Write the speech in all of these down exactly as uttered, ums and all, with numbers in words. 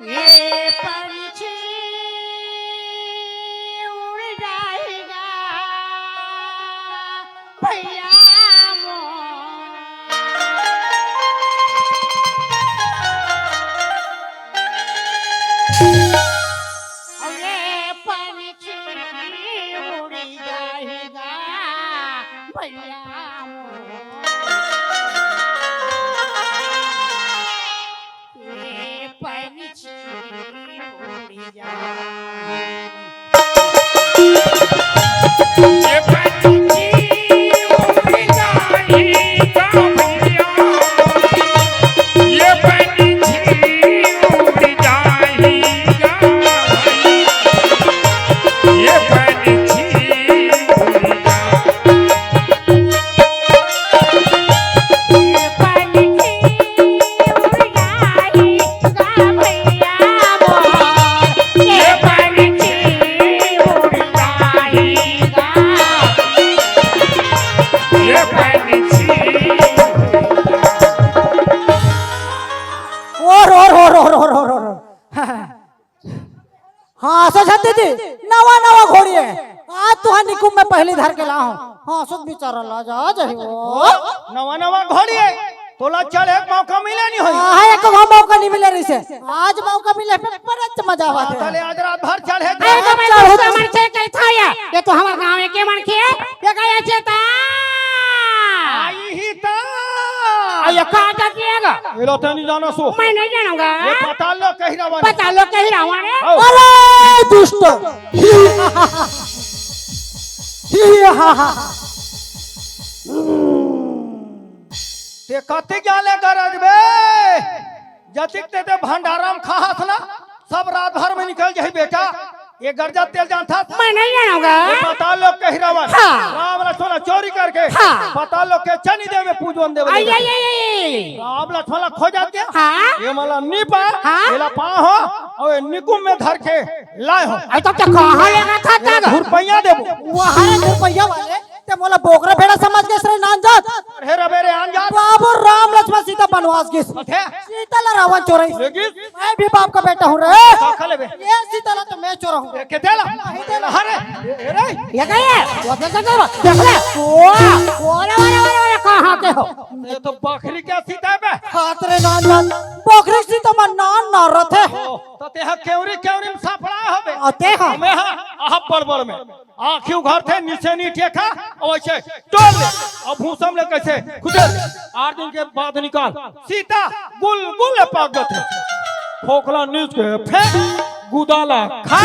ये पंछी उड़ जाएगा भैया मोर। ये पंछी उड़ जाएगा भैया मोर। ये पंछी उड़ जाए। ये पंछी उड़ जाएगा भैया। ये पंछी उड़ जाएगा भैया। ये पंछी उड़ जाएगा। हाँ, सोचत दीदी, नवा नवा घोड़ी हे। आज तुहार निकुम में पहली धर के लाहूं। हाँ, सोच बिचारा ला जा, जा ही वो। नवा नवा घोड़ी हे, तोला चढ़े के मौका मिले नहीं होई। हाँ, एको मौका नहीं मिले रहिसे। आज मौका मिले, फिर बड़ा मजा आवा हाँ, थे। तले आज रात भर चढ़े के अरे, तो मैं चढ़ो। दूसरा मन से कहता है, ये तो हमारे गांव के मन के है, ये कहे चेता। आई ही ता। आ, ये कहाँ जाती है गा? ये लो, तैं नहीं जाना सो। मैं नहीं जानूंगा। ये पता लो कहीं रावण। पता लो कहीं रावण है। आओ। अरे दुष्ट। ही हा हा। ते कति ज्ञान ले गरज बे? जतिक ते, ते भंडारा म खाहस ना, सब रात भर में निकल जाही बेटा। ये गरजा तेल जानथस? मैं नहीं जानूंगा। ये पताल लोक के ही रावण। हाँ। राम लक्ष्मण चोरी करके हाँ। पताल लोक के चनी देव में पूजवन देव आई, देव। आई, आई, आई। राम लक्ष्मण ला खोजत हे। हाँ। ये मला नी पाय। हाँ। ये ला पाय हो, अउ ये निकुम में धर के लाय हो। अरे तो क्या कहाँ लेगा था ये तक? घुरपैया देबो। वहाँ है घुरपैया वाले। ते मोला बोकरा भेड़ा समझ के सरे नान जात। अरे रबे रे आन जात। बाबू राम लक्ष्मण सीता बनवास गिस। अथे? सीता ला रावण चोरइस। ले गिस? मैं भी बाप का बेटा हूँ रे। का खा लेबे? ये सीता ला तो मैं चोरा हूँ। ए, के देला? नहीं देला। अरे, ए, ए रे। ये का ये? वो देख, देख, देख, देख ले। ओ, ओरे, ओरे, ओरे, ओरे, कहाँ के हो? ये तो बकरी के सीता हे बे। हाथ रे नान जात। बकरी सीता मन नान ना रथे। ओ, तो ते हा केवरी, केवरी में सापड़ा हबे। अते हा। हमें हा, आहा बड़बड़ में। आँखी उघारथे, नीचे नी टेखा, अउ अइसे टोल ले, अउ भूसा म ले कइसे खुदेर ले। आठ दिन के बाद निकाल, सीता गुल गुल ले पाक जाथे। फोकला नीच के फेंक, गुदा ला खा,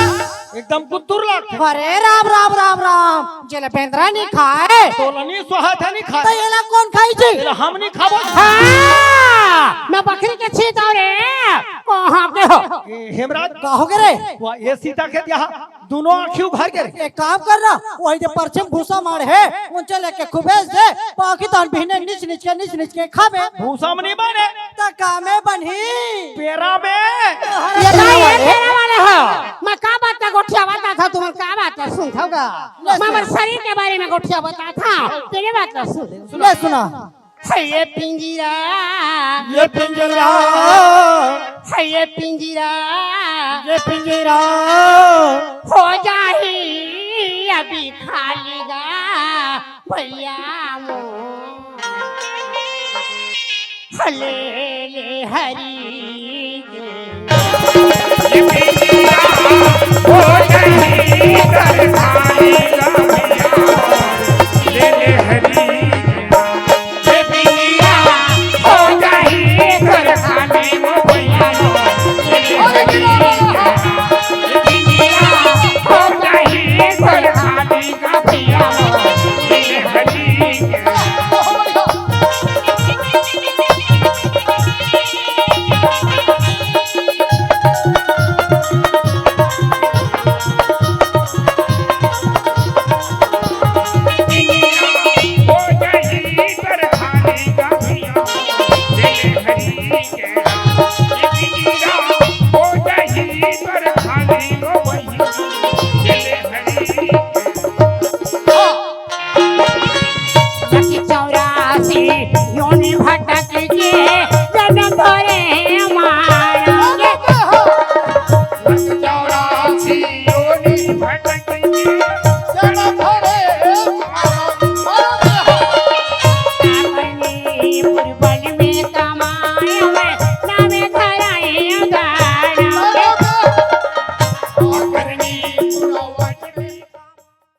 एकदम गुद्दुर लागथे। अरे राम, राम, राम, राम, जेला बेंदरा नी खाय। तोला नी सोहाथे नी खाय। त एला कोन खाही जी? एला हम नी खाबो। हाँ, मैं बकरी के छीत हँव रे, कहाँ के हो? ए, हेमराज। का हो गे रे? वाह, ये सीता के दिया। दूनों आँखी उघार गे रे। एक काम कर ना, वही दे परछम भूसा माढ़े हे, उनचे लेके खुबेस दे, बाकी तहन बिहने नीच नीच के, नीच नीच के खाबे। भूसा म नी बने। त का में बनही? पेरा में। अरे ये का ये वाले। पेरा वाले हो? मैं का बात का गोठियावत हँव, तुमन का बात ला सुनथव गा? ले मैं हमर सुन। शरीर के बारे में गोठियावत हँव, तेरे बात ला सुन। ले सुना। है ये पिंजरा, ये पिंजरा, है ये पिंजरा, ये पिंजरा। हो जाही अभी खाली गा भैया मोर। ले ले हरी के। ये पिंजरा हो जाही खाली गा भैया मोर। ले ले हरी के। योनि भटक